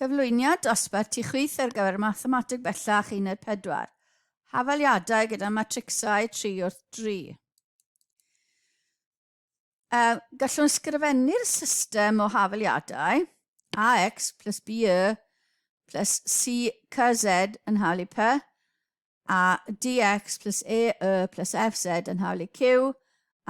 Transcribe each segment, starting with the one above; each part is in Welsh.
Cyflwyniad dosbarth tu chwith ar gyfer Mathemateg Bellach Uned 4. Hafaliadau gyda matricsau 3 wrth 3. Uh, gallwn sgrifennu'r system o hafaliadau AX plus BY plus CKZ yn hafal i P a dx plus AY plus FZ yn hafal i Q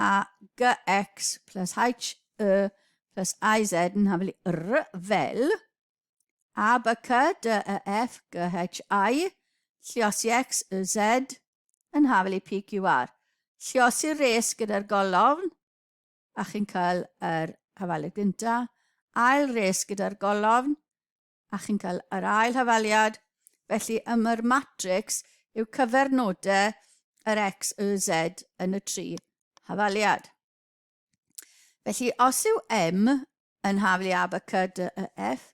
a GX plus HY plus IZ yn hafal i R fel A, B, C, D, E, F, G, H, I, lliosi X, Y, Z yn hafal i P, Q, R. Lliosi'r res gyda'r golofn a chi'n cael yr hafaliad gyntaf. Ail res gyda'r golofn a chi'n cael yr ail hafaliad. Felly, yma'r matrix yw cyfernodau yr X, Y, Z yn y tri hafaliad. Felly, os yw M yn haflu A, B, C, D, E, F,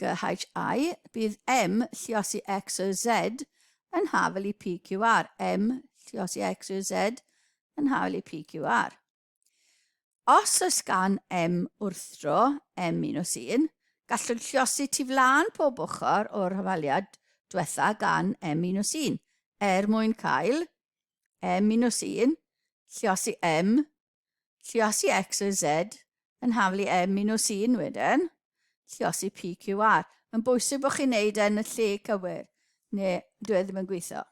G, H, I, bydd M lliosi X, Y, Z yn haflu i P, Q, R. M lliosi X, Y, Z yn haflu i P, Q, R. Os oes gan M wrthdro, M minus 1, gallwn lliosi tu flaen pob ochr o'r hafaliad diwetha gan M minus 1, er mwyn cael M minus 1, lliosi M, lliosi X o Z, yn haflu M minus 1 wedyn, lliosi P, Q, R. Mae'n bwysig bod chi'n neud e yn y lle cywir, neu dwi e ddim yn gweithio.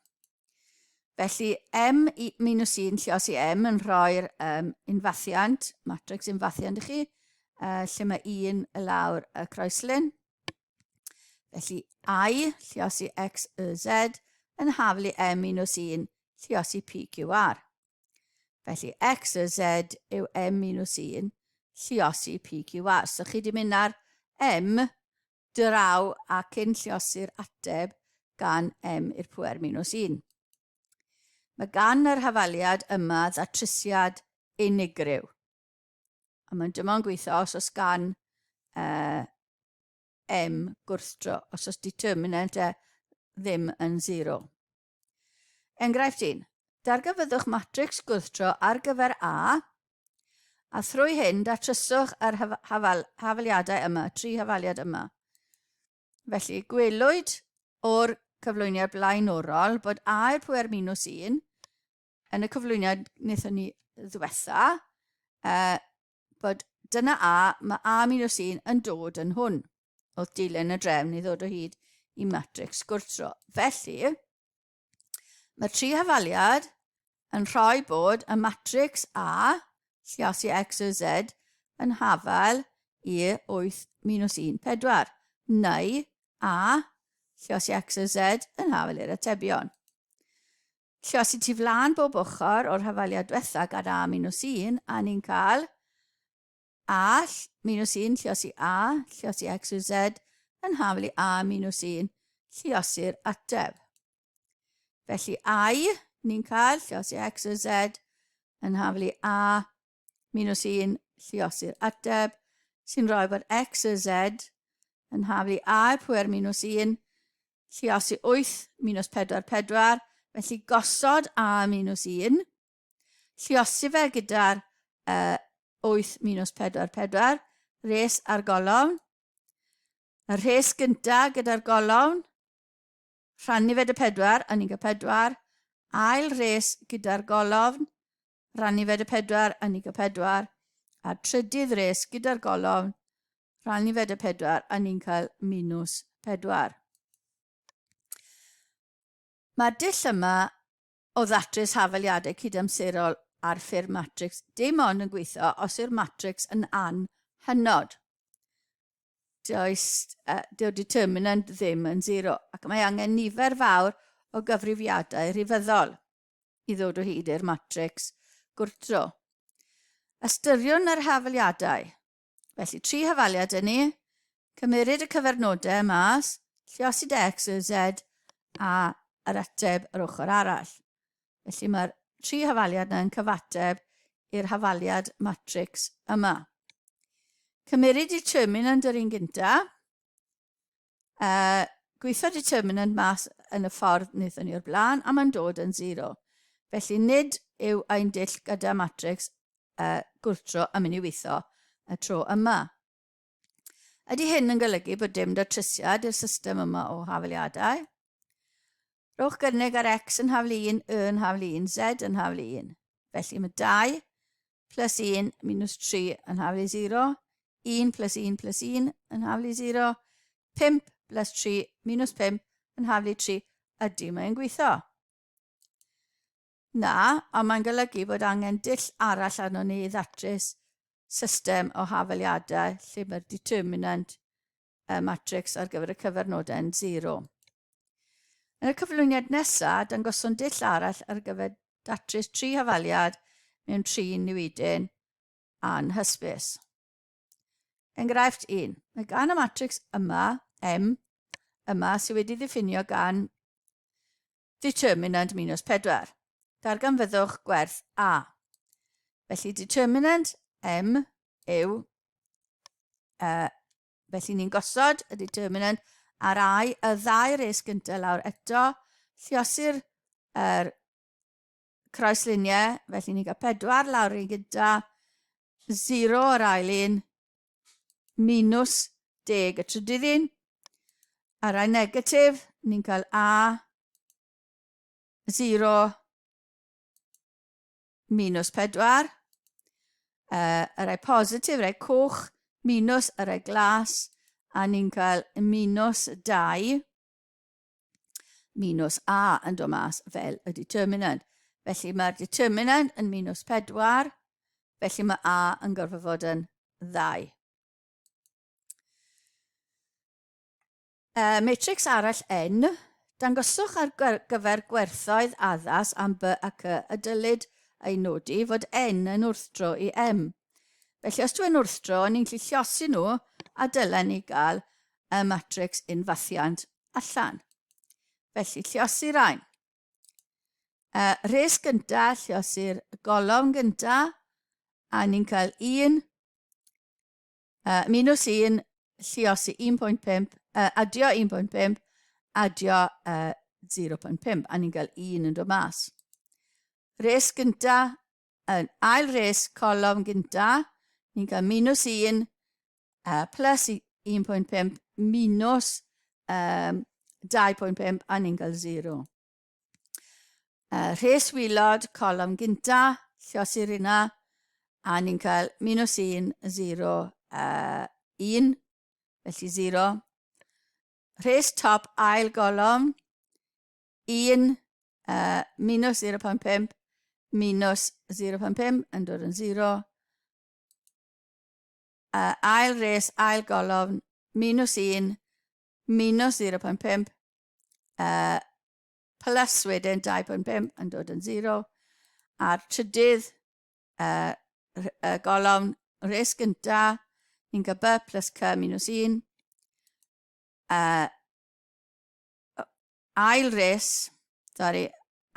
Felly, M i, minus 1 lliosi M yn rhoi'r um, unfathiant, matrix unfathiant i chi, uh, lle mae 1 y lawr y croeslin. Felly, I lliosi X, Y, Z yn haflu M minus 1 lliosi P, Q, R. Felly, X, Y, Z yw M minus 1 lliosi P, Q, R. So chi wedi mynd ar M draw a cyn lliosi'r ateb gan m i'r pwer minus 1. Mae gan yr hafaliad yma ddatrysiad unigryw. A mae'n dim ond gweithio os oes gan uh, m gwrthdro, os oes determinant e ddim yn 0. Enghraifft 1. Darganfyddwch matrics gwrthdro ar gyfer A, a thrwy hyn datryswch yr hafal, hafaliadau yma, tri hafaliad yma. Felly, gwelwyd o'r cyflwyniad blaenorol bod A i'r pwer minus 1 yn y cyflwyniad wnaethon ni ddwetha, uh, bod dyna A, mae A minus 1 yn dod yn hwn. Oedd dilyn y drefn i ddod o hyd i matrix gwrthdro. Felly, mae'r tri hafaliad yn rhoi bod y matrix A, lliosi X o Z, yn hafal i 8 minus 1, 4, neu A, lliosi X o Z, yn hafal i'r atebion. Lliosi tu flaen bob ochr o'r hafaliad diwetha gan A minus 1, a ni'n cael A minus 1 lliosi A, lliosi X yw Z, yn hafal i A minus 1, lliosi'r ateb. Felly I, ni'n cael lliosi X yw Z, yn hafal i A minus 1, lliosi'r ateb, sy'n rhoi bod X yw Z yn hafal i A i'r pwer minus 1, Lluosi 8 minus 4, 4, felly gosod a minus 1, lluosi fe gyda'r uh, 8 minus 4, 4, res a'r golofn. Y rhes gyntaf gyda'r golofn, rhannu fe dy 4, a ni'n cael 4. Ail res gyda'r golofn, rhannu fe dy 4, a ni'n cael 4. A'r trydydd res gyda'r golofn, Rhannu fe dy 4 a ni'n cael minus 4. Mae'r dull yma o ddatrys hafaliadau cydamserol ar ffurf matrix dim ond yn gweithio os yw'r matrix yn anhynod. Does, uh, dyw'r determinant ddim yn zero ac mae angen nifer fawr o gyfrifiadau rhifyddol i ddod o hyd i'r matrix gwrthdro. Ystyriwn yr hafaliadau. Felly, tri hafaliad yn ni. Cymeryd y cyfernodau mas, lliosi dy X, Y, Z a yr ateb yr ochr arall. Felly mae'r tri hafaliad yna yn cyfateb i'r hafaliad matrix yma. Cymeryd determinant yr un gyntaf. Uh, gweithio determinant mas yn y ffordd wnaethon ni o'r blaen, a mae'n dod yn 0. Felly nid yw ein dull gyda matrix uh, gwrthdro yn mynd i weithio y tro yma. Ydy hyn yn golygu bod dim datrysiad i'r system yma o hafaliadau? Rhowch gynnig ar x yn haflu 1, y yn haflu 1, z yn haflu 1. Felly mae 2 plus 1 minus 3 yn haflu 0, 1 plus 1 plus 1 yn haflu 0, 5 plus 3 minus 5 yn haflu 3. Ydy mae'n gweithio? Na, ond mae'n golygu bod angen dull arall arnon ni i ddatrys system o hafaliadau lle mae'r determinant y matrix ar gyfer y cyfernodau yn 0. Yn y cyflwyniad nesaf, dangoswn dull arall ar gyfer datrys tri hafaliad mewn tri newidyn anhysbys. Enghraifft 1. Mae gan y matrix yma, M, yma sydd wedi ddiffinio gan determinant minus 4. Darganfyddwch gwerth A. Felly determinant M yw, felly ni'n gosod y determinant ar ai y ddau res gyntaf lawr eto, lliosi'r er, croesluniau, felly ni'n cael 4 lawr un gyda, 0 yr ail un, minus 10 y trydydd un, a rai negatif, ni'n cael A, 0, minus 4, y rai positif, rai coch, minus y rai glas, a ni'n cael minus 2, minus A yn dod mas fel y determinant. Felly mae'r determinant yn minus 4, felly mae A yn gorfod fod yn 2. Matrix arall N, dangoswch ar gyfer gwerthoedd addas am B a C y dylid ei nodi fod N yn wrthdro i M. Felly os dwi'n wrthdro, ni'n gallu lliosi nhw a dylen ni gael y matrix unfathiant allan. Felly lliosi rhain. Rhes gyntaf, lliosi'r golofn gyntaf, a ni'n cael 1, minus 1, lliosi 1.5, adio 1.5, adio 0.5, a ni'n cael 1 yn dod mas. Rhes gyntaf, yn ail res colofn gynta, ni'n cael minus 1 plus 1.5 minus 2.5 a ni'n cael 0. Rhes wylod colofn gynta, lliosi'r yna, a ni'n cael minus 1, 0, 1, felly 0. Rhes top ail golofn, 1 minus 0.5 minus 0.5 yn dod yn 0. Ail res, ail golofn, minus 1 minus 0.5 plus wedyn 2.5 yn dod yn 0. A'r trydydd golofn, res gynta, ni'n cael B plus C minus 1. Ail res, sori,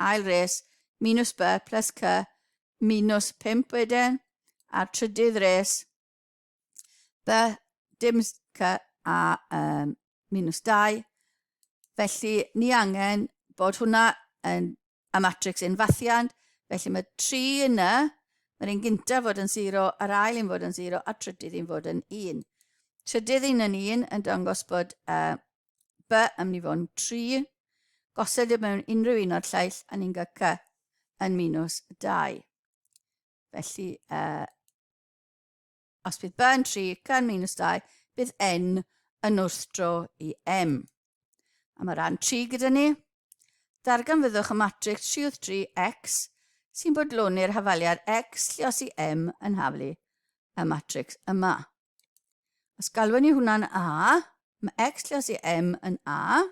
ail res, minus B plus C minus 5 wedyn, a'r trydydd res, B, dim C a minus 2. Felly, ni angen bod hwnna yn y matrix unfathiant, felly mae 3 yna, mae'r un gyntaf fod yn 0, yr ail un fod yn 0, a'r trydydd un fod yn 1. Trydydd un yn 1 yn dangos bod B yn mynd i fod yn 3, gosod e mewn unrhyw un o'r lleill, a ni'n cael C yn minus 2. Felly, os bydd B yn 3, C yn minus 2, bydd N yn wrthdro i M. A mae rhan 3 gyda ni. Darganfyddwch y matrix 3 wrth 3 X sy'n bodloni'r hafaliad X lliosi M yn haflu y matrix yma. Os galwn ni hwnna'n A, mae X lliosi M yn A,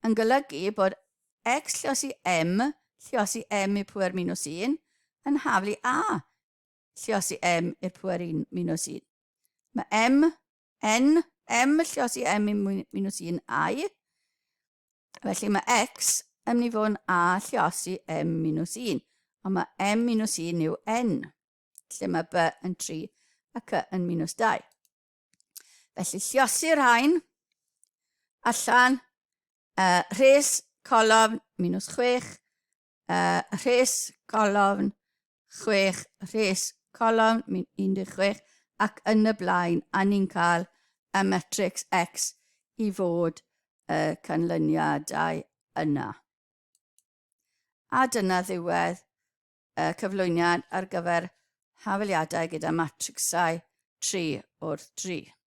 yn golygu bod X lliosi M lliosi M i pwer minus 1 yn haflu A lliosi M i'r pwer 1 minus 1. Mae M, N, M lliosi M i minus 1 I. Felly mae X yn mynd i fod yn A lliosi M minus 1. Ond mae M minus 1 yw N, lle mae B yn 3 a C yn minus 2. Felly lliosi'r rhain allan, rhes colofn minus 6, rhes colofn 6, rhes colofn 16 ac yn y blaen, a ni'n cael y matrics X i fod y canlyniadau yna. A dyna ddiwedd y cyflwyniad ar gyfer hafaliadau gyda matricsau 3 wrth 3.